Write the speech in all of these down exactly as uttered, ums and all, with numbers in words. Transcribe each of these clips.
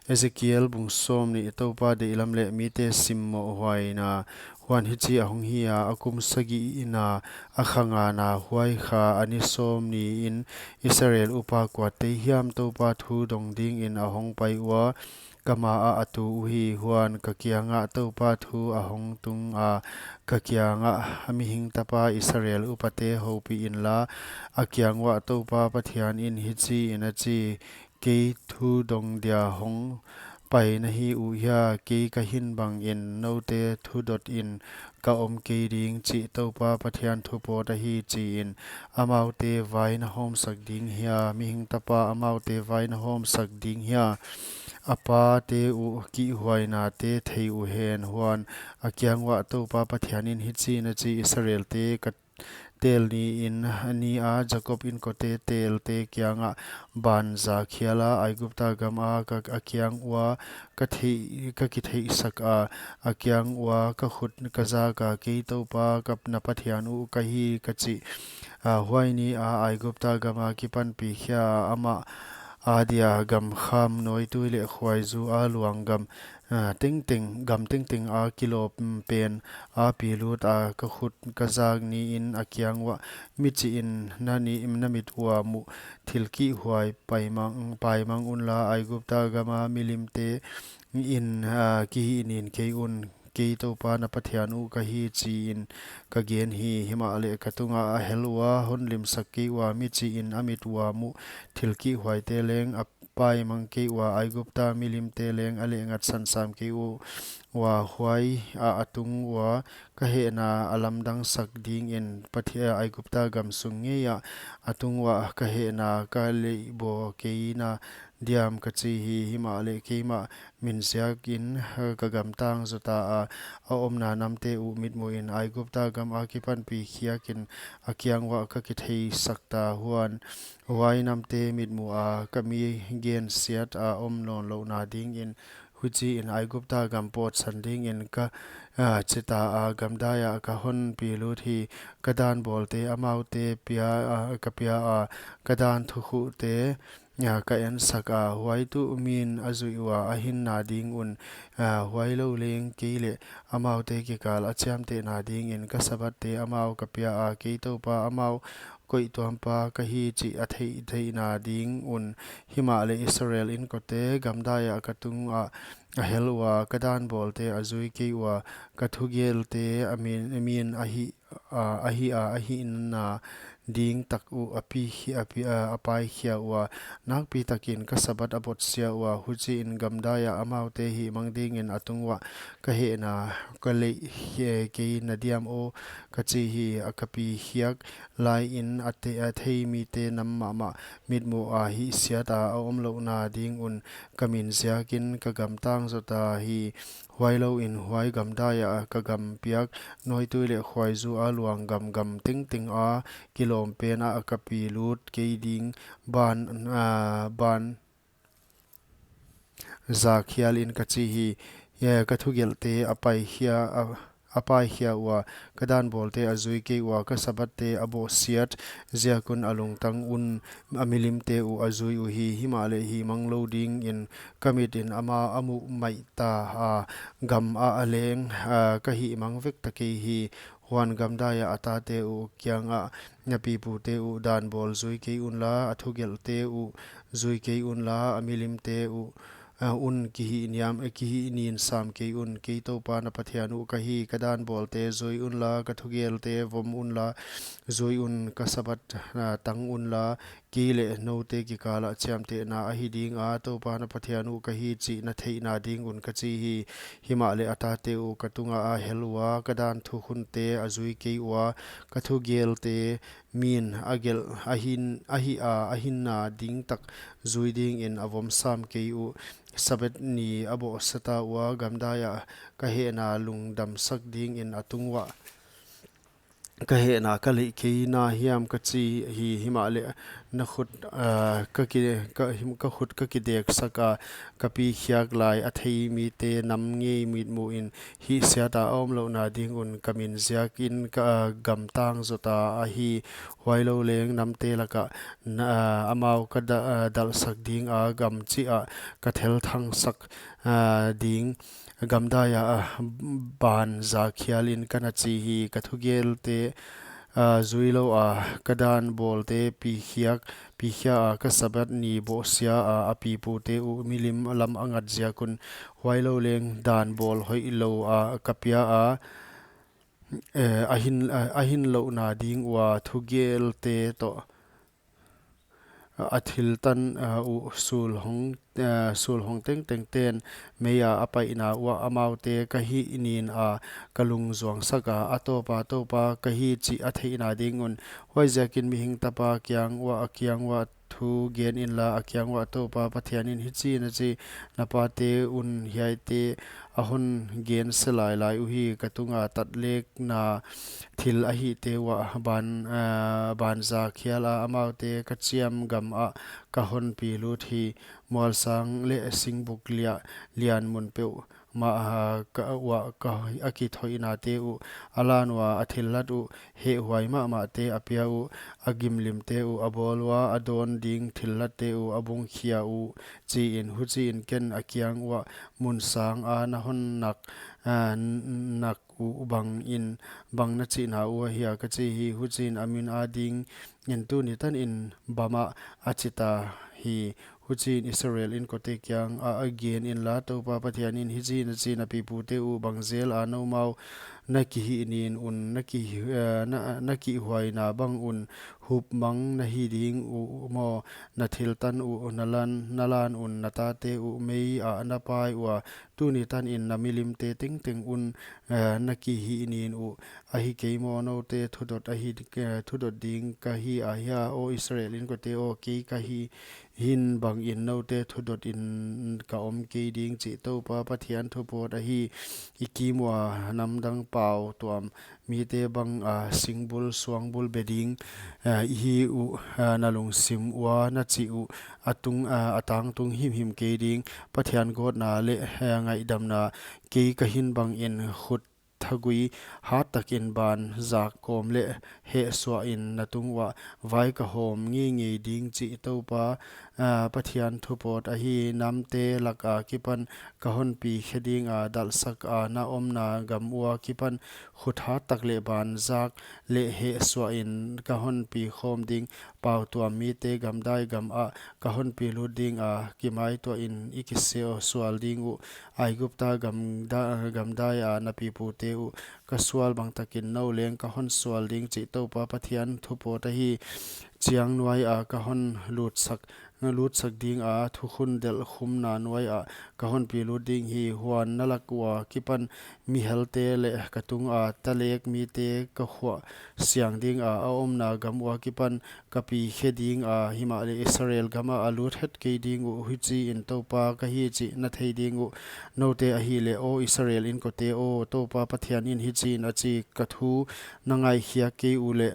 Ezekiel bung sawmnih. Toupa deihlam leh mite simmoh huaina. Huan hichi ahong hi a, a kum sagihna, a kha ngana, huai kha a ni sawmnih in Israel upa kuate hiam Toupa thu dong dingin ahong pai ua, ka ma ah a tu uhi. Huan ka kiangah Toupa thu ahong tung a, ka kiangah, mihing tapa, Israel upate houpih inla, a kiang uah Toupa Pathian in hichiin a chi, kei thu dong dia hong pai na hi uh hia? Kei ka hin bangin noute thu dot in ka om kei ding chih Toupa Pathian thu pawt ahi, chiin. Amaute vai na hawmsak ding hia, mihing tapa, amaute vai na hawmsak ding hia? A pate uh kihhuainate thei uhen. Huan a kiang uah Toupa Pathian in hichiin a chi, Israelte ka tel niin, ni a, Jakob inkote telte kiangah ban za khial a, Aigupta gam a ka, a kiang ua ka theih, ka kitheihsak a, a kiang ua ka khut ka zak a, kei Toupa ka na Pathian uh ka hi, ka chi. A, huai ni a Aigupta gam akipan pi khia a, amah adia gam kham nawitui leh khuaizu a luang gam, a, tengteng, gam tengteng a kilawm pen a pi lut a, ka khut ka zak niin a kiang uah, michiin na ni, na mit ua muh thil kihhuai paimang, paimang unla, Aigupta gam a milimte in, a, kihihnin kei un, kei Toupa na Pathian uh ka hi, chiin ka gen hi. Himahleh ka tunga a hel ua, hon limsak kei ua, michiin a mit ua muh thil kihhuaite leng a paimang kei ua, Aigupta milimte leng a lehngatsan sam kei u-, ua, huai a, a tung ua ka hehna a lamdangsak dingin Pathi-, a, Aigupta gam sung ngei ah a tung ua ka hehna ka leihbaw kei na diam, ka chi hi. Himahleh keimah min ziakin, a, ka gam tang zota a, a omna namte uh mitmuhin Aigupta gam akipan pi khiakin a kiang uah ka kitheihsak ta. Huan huai namte mitmuh a ka mi gensiat a om nawnlouhna dingin, huchiin Aigupta gam pawtsan dingin ka, a, chi ta a, gamdai ah ka hon pi lut hi. Ka dan bawlte amaute pia, a, ka pia a, ka dan thukhulte, a, ka ensak a, huai tuh min a zuih ua a hinna ding un, a, huailou leng kei leh amaute kikal a chiamtehna dingin ka Sabbath-te amau ka pia a, kei Toupa amau koihtuampa ka hi chih a theih theihna ding un. Himahleh Israel inkote, gamdai ah ka tungah a hel ua, ka dan bawlte a zui kei ua, ka thugelte a min, min a hih, a, a hih a, a hihna ding tak uh a pi khi-, a pi, a, a pai khia ua, nakpi takin ka Sabbath a botsia ua, huchiin gamdai ah amaute hihmang dingin a tung uah ka hehna ka leih khe-, kei na diam aw, ka chi hi. A ka pi khiak laiin a te-, a thei mite nam mahmah mitmuh a hihsiat a, a omlouhna ding un ka min ziakin ka gam tang zota hi. Huailouin huai gamdai ah ka gam piak nawitui leh khuaizu a luang gam, gam tengteng a kilawm pen ah ka pi lut kei ding ban, a, ban za khialin, ka chi hi. Hia ka thugelhte a pai khia, a, a pai khia ua, ka dan bawlte a zui kei ua, ka Sabbath-te a bawhsiat ziak un a lungtang un a milimte uh a zui uhi. Himahleh hihmang lou dingin ka mitin ama a muh maih ta a, gam ah a leng, a, ka hihmang vek ta kei hi. Huan gamdai ah a tate uh kiangah, na pipute uh dan bawl zui kei unla, a thugelhte uh zui kei unla, a milimte uh, a, un kihihniam, a, kihihnin sam kei un. Kei Toupa na Pathian uh ka hi. Ka dan bawlte zui unla, ka thugelte vom unla, zui un, ka Sabbath, a, tang unla, kei leh noute kikalah chiamtehna ahi dinga, Toupa na Pathian uh ka hi chih na theihna ding un, ka chi hi. Himahleh a tate uh ka tungah a hel ua, ka dan thukhunte a zui kei ua, ka thugelte min a gelh a hin, a hih a, a hinna ding tak zui dingin a vom sam kei uh. Sabbath ni a bawhsa ta ua, gamdai ah ka hehna lungdamsak dingin a tung uah ka hehna ka leih kei na hiam, ka chi hi. Himahleh na khut, ah, ka ki, ka, him, ka khut ka kideksak a, ka pi khiak lai a thei mite nam ngei mitmuhin hihsiat a a omlouhna ding un ka min ziakin ka, ah, gamtang zota ahi. Huailou leng namte laka na, ah, amau ka da, ah, dalhsak ding a, gam chih ah ka thelthangsak, ah, ding. Gamdai a, ah, ban za khialin ka na chi hi. Ka thugelte, ah, zuilou a, ka dan bawlte pi khiak, pi khia a, ka Sabbath ni bohsia a, a pipute uh milim lam a ngat ziak un. Huailou leng dan bawl hoihlou a ka pia a, eh, a hin, a, a hinlouhna ding ua thugelte toh a thil tan, ah, uh sul hong, ah, sul hong tengteng ten mei a a paihna uah amaute ka hihnin a ka lungzuangsak a, a tawpa Toupa ka hi chih a theihna ding un. Huaiziakin mihing tapa kiang uah, a kiang uah thu gen inla, a kiang uah Toupa Pathianin hichiin a chi: Na pate un hiaite a hon gen se lailai uhi, ka tunga tatlekna thil ahihte uah ban, ah, ban za khial a, amaute ka chiam gam ah ka hon pi lut hi. Mualsang leh singbuk liah lian mun peuhmah, ah, ka uah ka, a kithoihnate uh a lan ua, a thillat uh hehhuai mahmahte a pia uh, a gimlimte uh a bawl ua, a dawn ding thillatte uh a bungkhia uh, chiin. Huchiin ken a kiang uah, Mun sang a na hon nak, ah, n-, nak uh bangin bang na chihna uh ahia? ka chi hi. Huchiin a min adingin tuni tanin Bamah a chita hi. Huchiin Israel inkote kiang ah a gen inla, Toupa Pathianin hichiin a chi: Na pipute uh bang zel a noumau na kihihnin un, na ki, eh, na, na kihhuaina bang un hupmang na hi ding uh maw? Na thil tan uh na lan, na lan un na tate uh mei ah na pai ua, tuni tanin na milimte tengteng un, eh, na kihihnin uh. Ahi kei maw? Noute thudot ahi, eh, thudot ding ka hi ahia? Aw Israel inkote aw, kei ka hi hin bangin noute thudotin ka om kei ding, chih Toupa Pathian thupawt ahi. I kim ua namdang pau tuam mite bang a, singbul suangbul be ding, ah, i hi uh, ah, na lungsim ua na chih uh a tung, ah, a tangtung himhim kei ding. Pathian gawtna leh, ah, ngaihdamna kei ka hin bangin khut thagui hat takin ban zak kawm leh hehsuahin na tung uah vai ka hawm ngeingei ding, chih Toupa, ah, Pathian thupawt ahi. Namte lak akipan ka hon pi khe ding a, dalhsak a na omna gam ua kipan khut hat tak leh ban zak leh hehsuahin ka hon pi khawm ding. Pau tuam mite gamdai gam ah ka hon pi lut ding a, kimaituahin i kisual ding uh. Aigupta gamda-, gamdai a na pipute uh ka sual bang takin nou leng ka hon sual ding, chih Toupa Pathian thupawt ahi. Chiang nuai a ka hon lutsak, lutsak ding a, thukhun delhkhumna nuai ah ka hon pi lut ding hi. Huan na lak ua kipan mihelte leh ka tunga talek mite ka khuah siang ding a, a omna gam ua kipan ka pi khe ding a, himahleh Israel gam ah a lut het kei ding uh. Huchiin Toupa ka hi chih na thei ding uh. Noute ahihleh, aw Israel inkote aw, Toupa Pathianin hichiin a chi: Ka thu na ngaikhiak kei uleh,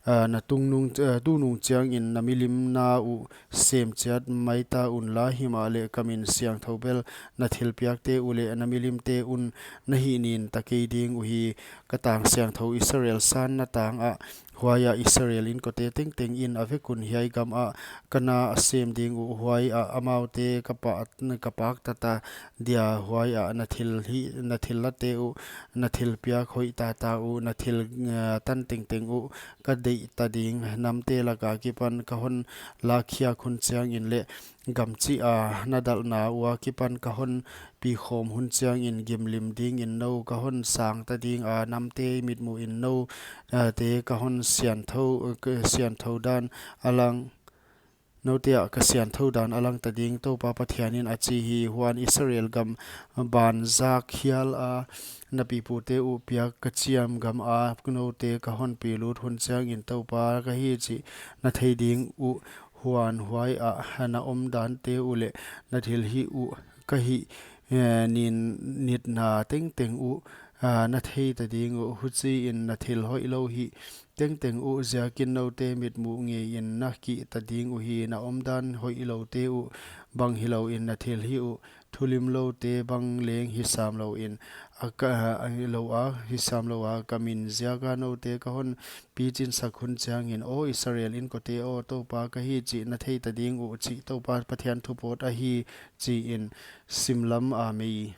ah, na tungnung, ah, tunung chiangin na milim na uh sem chiat maita unla, himahleh ka min siangthou bel na thilpiakte uleh na milimte un na hihnin ta kei ding uhi. Ka tang siangthou Israel san na tang ah, huai ah Israel inkote tengteng in a vek un hiai gam ah ka na a sem ding uh. Huai ah amaute ka pa, ka pak tata dia, huai ah na thil hi, na thillatte uh, na thilpiak hoih tata uh, na thil, eh, tan tengteng uh ka deih ta ding. Namte lak akipan ka hon lakkhiak hun chiangin leh gam chih a na dalhna ua kipan ka hon pi khawm hun chiangin gimlim dingin nou ka hon sang ta ding a, namte mitmuhin nou, eh, te ka hon sianthou, eh, sianthou dan a lang, noute ah ka sianthou dan a lang ta ding, Toupa Pathianin a chi hi. Huan Israel gam ban zak khial a na pipute uh piak ka chiam gam a noute ka hon pi lut hun chiangin Toupa ka hi chih na thei ding uh. Huan huai ah na omdante uleh na thilhih uh ka hih, eh, nin nitna tengteng uh, ah, na thei ta ding uh. Huchiin na thil hoihlou hih tengteng uh ziakin noute mitmuh ngeiin na kihta ding uhi. Na omdan hoihloute uh bang hilouin na thilhih uh, thulimloute bang leng hisamlouin, a ka, a, lou a, hisamlou a, ka min ziaka noute ka hon pichinsak hun chiangin, Aw Israel inkote aw, Toupa ka hi chih na theita ding uh, chih Toupa Pathian thupawt ahi, chiin, simlam a mei.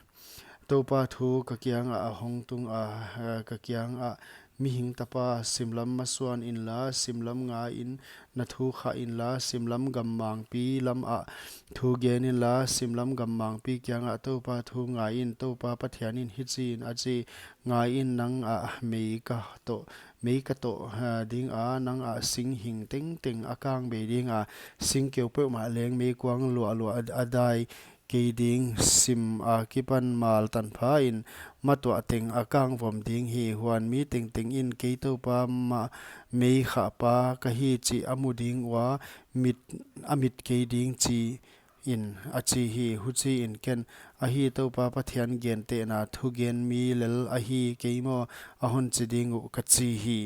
Toupa thu ka kiangah a hong tung a, ka kiangah, Mihing tapa, simlam masuan inla, simlam ngaiin na thu khah inla, simlam gammangpi lamah thu gen inla, simlam gammangpi kiangah Toupa thu ngaiin, Toupa Pathianin hichiin a chi, Ngaiin, nang ah mei ka toh, mei ka toh, ah, dinga, nang ah sing hing tengteng a kang bei dinga, sing keu peuhmah leng meikuang luahluah a dai kei ding. Sim akipan mal tanphain matuah teng a kang vom ding hi. Huan mi tengtengin kei Toupa mah mei khahpa ka hi chih a mu ding ua, mit, a mit kei ding, chiin a chi hi. Huchiin ken, Ahi, Toupa Pathian gentehna thugen mi lel ahi kei maw, a hon chi ding uh, ka chi hi.